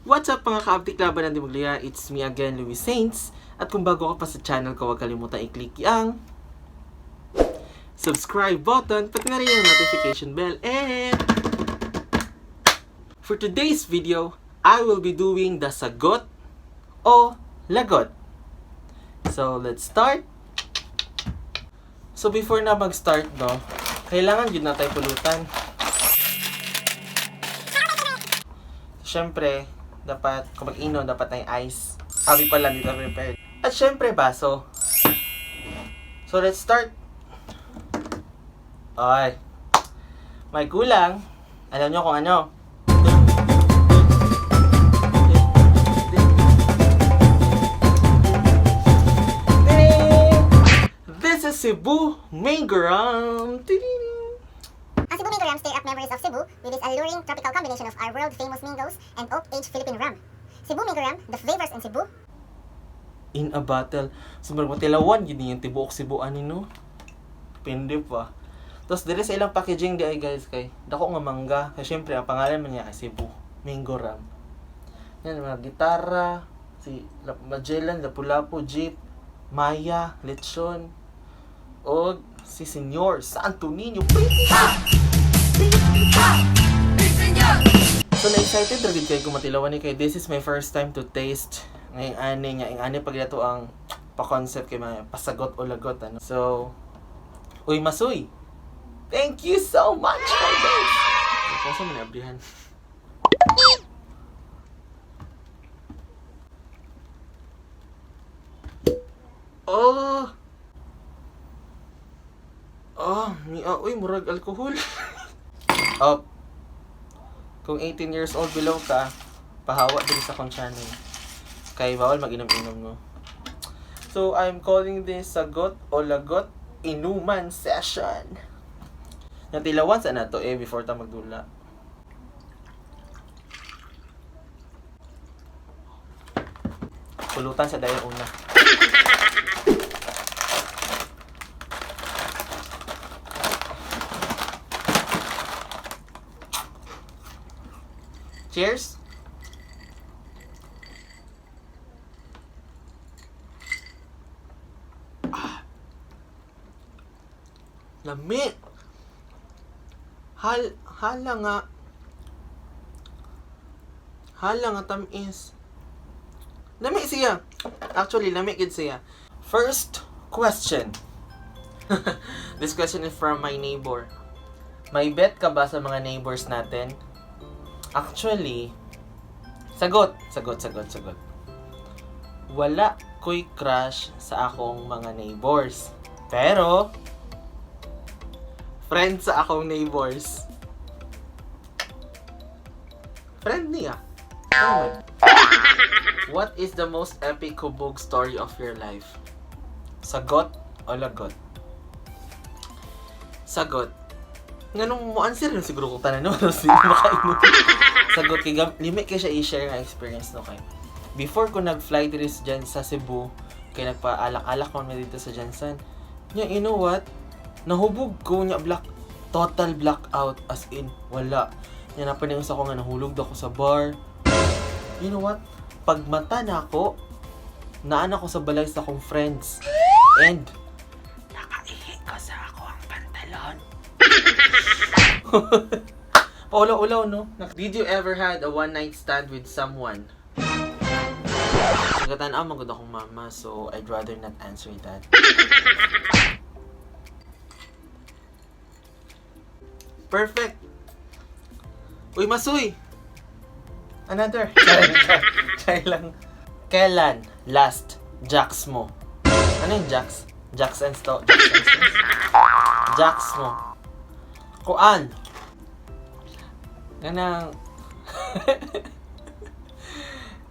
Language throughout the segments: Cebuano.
What's up, mga kaabtik laban ng Dimuglia? It's me again, Louis Saints. At kung bago ka pa sa channel ko, huwag kalimutan i-click ang subscribe button, pati na rin yung notification bell. And for today's video, I will be doing the sagot o lagot. So, let's start. So, before na mag-start, no, kailangan yun na tayo pulutan. Siyempre, dapat, kung mag-inom, dapat na ice. Abi pala, dito prepared. At syempre, baso. So, let's start. Ay. May kulang. Alam nyo kung ano. This is Cebu Mango Rum. Ting! Ang Cebu Mango Rum stir up memories of Cebu with its alluring tropical combination of our world-famous mangoes and oak-aged Philippine rum. Cebu Mango Rum, the flavors in Cebu. In a battle. So, murag matilawan, yun yung tibuok Cebu ani, no? Pindi pa. Tapos, dire sa ilang packaging di ay, guys, kay dako nga mangga. Kay syempre, ang pangalan man niya ay Cebu Mango Rum. Yan, mga gitara, si Magellan, Lapu-Lapu, Jeep, Maya, Lechon, o si Senyor Santo Niño. So, na-excited ra gid kay kumatilawan ni kay this is my first time to taste ngayong ani nga ing ani pag to ang pa-concept kay mga pasagot o lagot, ano. So, uy masoy. Thank you so much for this. Ako sa man abrihan. Oh. Oh, ni ah, uy, murag alcohol. Up. Kung 18 years old below ka, pahawa din sa akong channel. Kay bawal mag-inom-inom, no. So, I'm calling this sagot o lagot inuman session. Natilawan sa nato eh before ta magdula. Pulutan sa dayon una. Cheers! Ah. Lami! Hala nga. Hala nga tamis. Lami siya. Actually, lami gid siya. First question. This question is from my neighbor. May bet ka ba sa mga neighbors natin? Actually, sagot, sagot, sagot, sagot. Wala ko'y crush sa akong mga neighbors. Pero, friend sa akong neighbors. Friend niya. Oh my. What is the most epic hubog story of your life? Sagot o lagot? Sagot. Nganong mo answer na siguro kung tanan, no, kasi makaingon. Sagot kay limi kay siya i-share nga experience, no, kay. Before ko nag-fly diri sa dyan sa Cebu, kay nagpaalak-alak man mi dito sa Jensen. Nya, you know what? Nahubog ko nya black total blackout, as in wala. Nya napaningon sa ko nga nahulog daw ko sa bar. You know what? Pagmata na ako, naan ako sa balay sa akong friends. And nakaihi ko sa ako ang pantalon. Paulaw-ulaw, no? Did you ever had a one-night stand with someone? Nagatan-aw magod akong mama, so I'd rather not answer that. Perfect! Uy, masoy! Another. Try, try, try lang. Kailan last jacks mo? Ano yung jacks? Jacks and sto. Jacks and stones? Jacks mo. Kuan. Ganang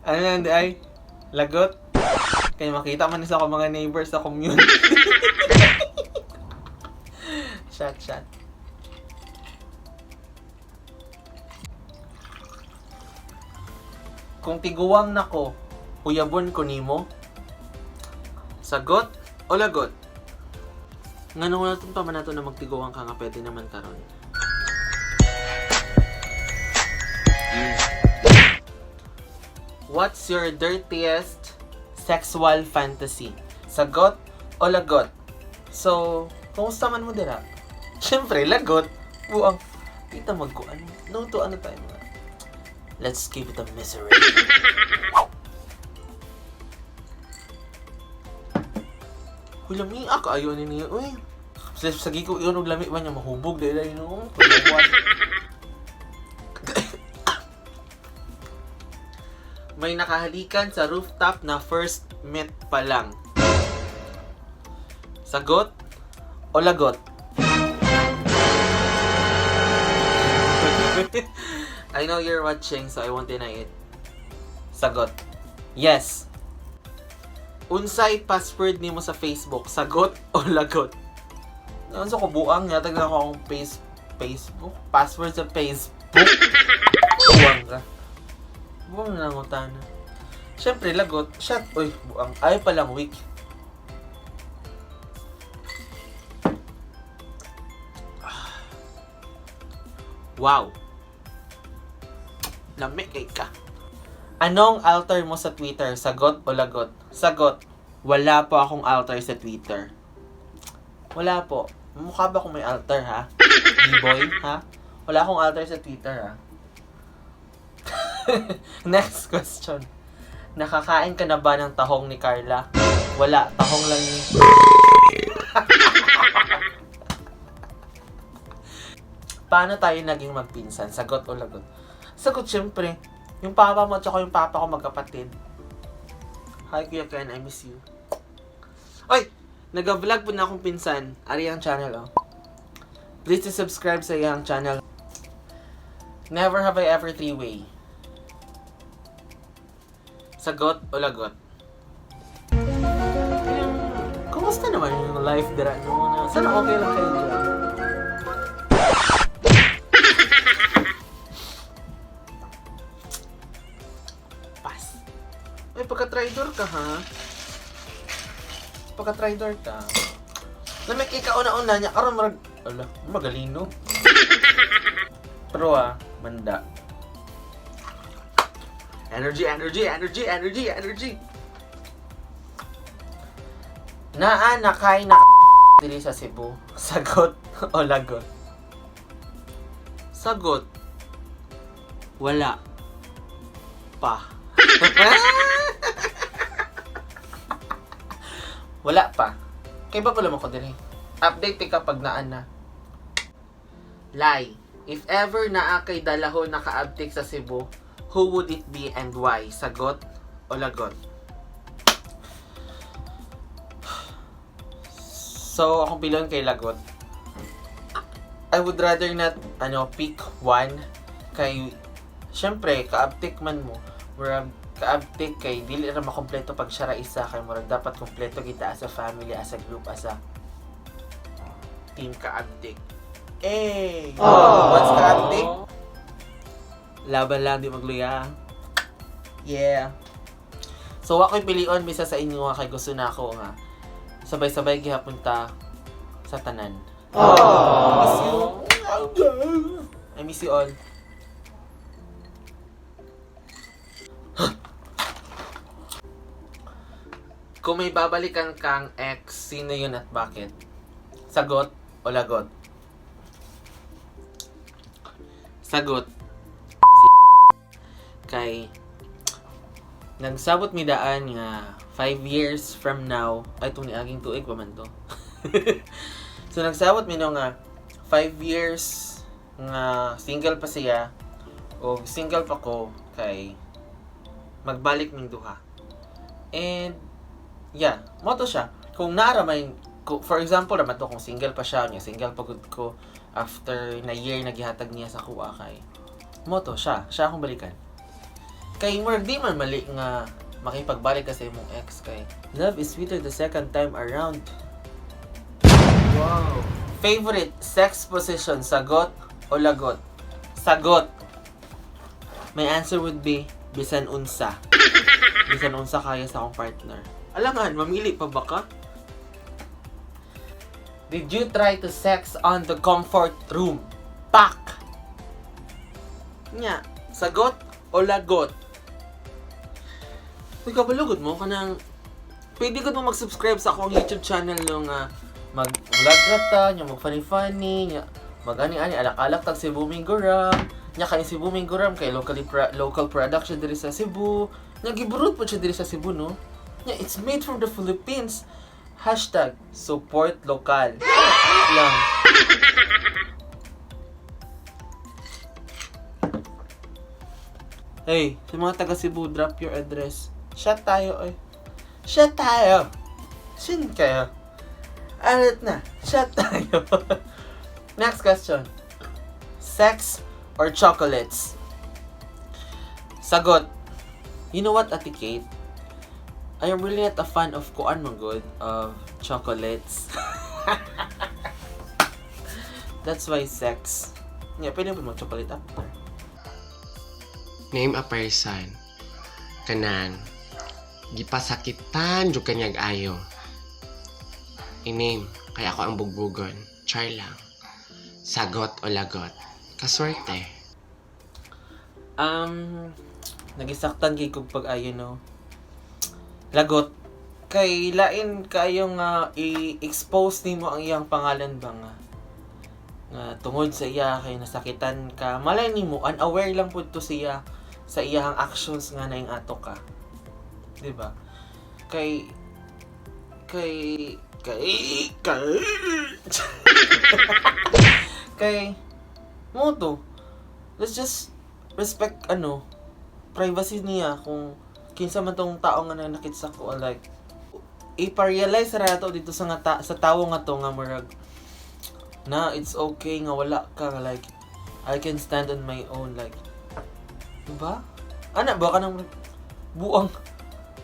ano lang di ay? Lagot. Kaya makita man sa ako mga neighbors sa community. Shot, shot. Kung tiguwang nako, uyabon ko nimo. Sagot o lagot? Nganong wala itong pa man nato na magtiguwang ka nga pwede naman karon. What's your dirtiest sexual fantasy? Sagot o lagot? So, kumusta man mo dira? Siyempre, lagot. Buang. Kita magkuan. No to ano tayo mga. Let's keep it a misery. Uy, lami ako. Ayaw ni niya. Uy. Sa ko yun, og lami ba niya mahubog dahil ay no. May nakahalikan sa rooftop na first met pa lang. Sagot o lagot? I know you're watching, so I won't deny it. Sagot. Yes. Unsay password nimo sa Facebook? Sagot o lagot? Ano sa kubuang? Yatag na ako akong Facebook? Password sa Facebook? Buang ka. Buang na lang utana. Siyempre, lagot. Shot. Uy, buang. Ay palang weak. Wow. Lami kay ka. Anong alter mo sa Twitter? Sagot o lagot? Sagot. Wala po akong alter sa Twitter. Wala po. Mukha ba kung may alter, ha? B-boy, ha? Wala akong alter sa Twitter, ha? Next question. Nakakain ka na ba ng tahong ni Carla? Wala. Tahong lang ni... Paano tayo naging magpinsan? Sagot o lagot? Sagot, syempre. Yung papa mo at saka yung papa ko magkapatid. Hi, Kuya Ken. I miss you. Oy! Nag-vlog po na akong pinsan. Ari ang channel, oh. Please to subscribe sa iyang channel. Never have I ever three-way. Sagot o lagot? Kumusta naman yung life dira no? Sana okay lang kayo dyan. Pass. Ay, pagka-traitor ka, ha? Pagka-traitor ka. Lamig ikaw una-una niya. Karon marag... Ala, magalino. Pero ah, manda. Energy, energy, energy, energy, energy. Naa nakay na diri sa Cebu. Sagot o lagot? Sagot. Wala. Pa. Wala pa. Kay ba pala mo ko diri? Update ka pag naan na. Lie. If ever naa kay dalahon nakaabtik sa Cebu, who would it be and why? Sagot o lagot? So, akong pilon kay lagot. I would rather not, ano, pick one kay, syempre, kaabtik man mo. Murag, kaabtik kay, dili ra makompleto pag siya ra isa kay murag dapat kompleto kita as a family, as a group, as a team kaabtik. Eh! Once kaabtik, laban lang, di magluya. Yeah. So, ako'y pilion, bisa sa inyo nga kay gusto na ako nga. Sabay-sabay gihapon ta sa tanan. I miss you. I miss you all. Kung may babalikan kang ex, sino yun at bakit? Sagot o lagot? Sagot. Si kay nagsabot mi daan nga 5 years from now, ay, itong niaging tuig pa man to. So nagsabot mi no nga 5 years nga single pa siya o single pa ko kay magbalik ming duha. And yeah, mo to siya. Kung naara may for example raman to kung single pa siya niya, single pa gud ko after na year na gihatag niya sa kuha kay mo to siya, siya akong balikan. Kay murag di man mali nga makipagbalik ka sa imong ex kay love is sweeter the second time around. Wow. Favorite sex position, sagot o lagot? Sagot. My answer would be bisan unsa. Bisan unsa kaya sa akong partner. Alangan, mamili pa ba ka? Did you try to sex on the comfort room? Pak! Nya, sagot o lagot? Uy, kabalugod mo kanang pwede ko mo mag-subscribe sa akong YouTube channel nung mag-vlog rata, nya mag funny funny, nya mag ani ani alak-alak tag Cebu Mango Rum. Nya kay Cebu Mango Rum kay local production diri sa Cebu. Nya gibrewed po siya diri sa Cebu, no. Nya it's made from the Philippines. #SupportLocal. Lang. Hey, sa mga taga Cebu, drop your address. Shot tayo, oy. Shot tayo! Shin kayo? Alat na. Shot tayo. Next question. Sex or chocolates? Sagot. You know what, Ate Kate? I am really not a fan of kuan man good of chocolates. That's why sex. Yeah, pwede mo mag-chocolate after. Name a person. Kanang gipasakitan jud kanyag ayo. I-name kay ako ang bugbugon. Char lang. Sagot o lagot. Kaswerte. Nagisaktan kay kog pag-ayo, no. Lagot. Kay lain kayong i-expose nimo ang iyang pangalan ba nga nga tungod sa iya kay nasakitan ka, malay nimo unaware lang pud to siya sa iyang actions nga naing ato ka, di ba? Kay kay kay kay mo to, let's just respect ano privacy niya kung kinsa man tong tao nga nanakit sa ko. Like, ipa-realize ra to dito sa nga sa tawo nga to nga murag na it's okay nga wala ka, like I can stand on my own, like, diba, ana ba, kanang buang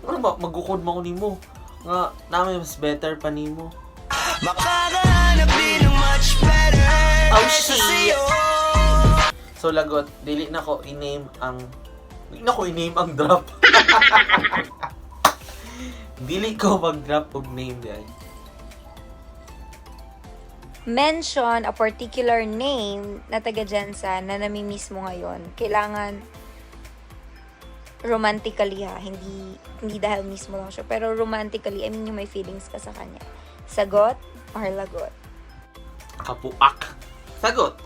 ano ba, magukod mo ko nimo nga namin mas better pa nimo. Makakahanap din ng much better Oh, kaysa shit. sa'yo. So lagot, dili na ko i-name ang drop. Dili ko mag-drop og name diay. Mention a particular name na taga GenSan na namimiss mo ngayon. Kailangan romantically ha, hindi dahil mismo lang siya, pero romantically, I mean yung may feelings ka sa kanya. Sagot or lagot? Kapuak. Sagot.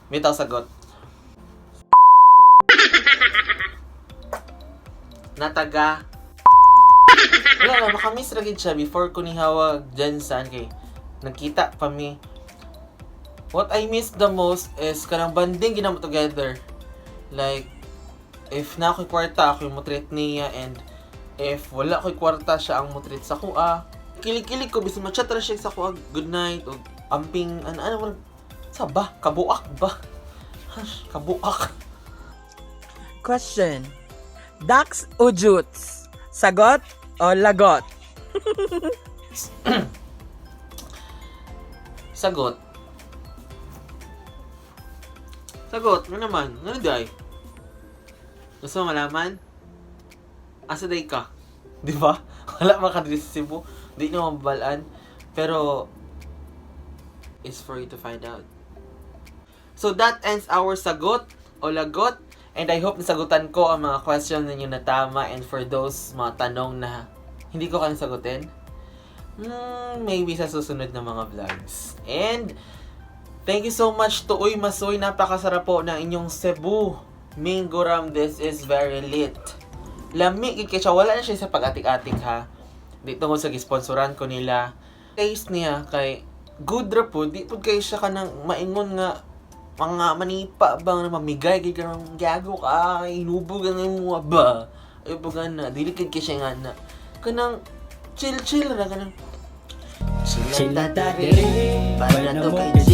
Bitaw, sagot. Nataga. Wala na, makamiss ra gid siya before ko nihawag GenSan kay nagkita pa mi. What I miss the most is kanang bonding ginamo together. Like, if na ako'y kwarta, ako yung motreat niya, and if wala ko'y kwarta, siya ang motreat sa kuha. Kilig-kilig ko, bisan ma-chat ra siya sa kuha, good night, o amping, ano, ano, ano, sa ba? Kabuak ba? Hash, kabuak. Question. Ducks o Jutes? Sagot o lagot? Sagot. Sagot, ano naman? Ano day? Gusto mo malaman? Asa day ka? Di ba? Wala makadiri sa Cebu. Di na mababalaan. Pero, it's for you to find out. So that ends our sagot o lagot. And I hope nasagutan ko ang mga question ninyo na tama, and for those mga tanong na hindi ko kayang sagutin, maybe sa susunod na mga vlogs. And thank you so much to Uy Masoy. Napakasarap po ng inyong Cebu Mango Rum. This is very lit. Lami gid kay siya. Wala na siya sa pag-atik-atik ha. Di tungod sa gisponsoran ko nila. Taste niya kay good ra po. Di pud kay siya kanang maingon nga mga manipa ba nga mamigay gid ka ng gago ka inubog ang imo ba ay na dili kid kay siya nga na kanang chill chill ra kanang Chill ta diri, para na to mo kay kay G.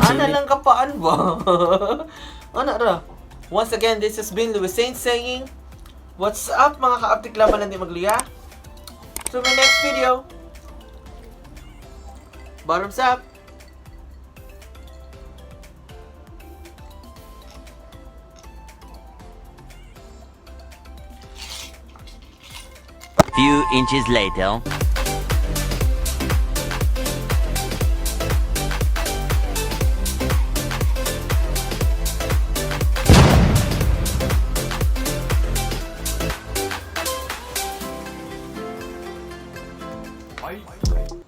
Ana lang kapaan ba? Ana ra. Once again, this has been Louis Saint saying, what's up mga kaaptik laban hindi magluya? To my next video. Bottoms up! Few inches later. Bye.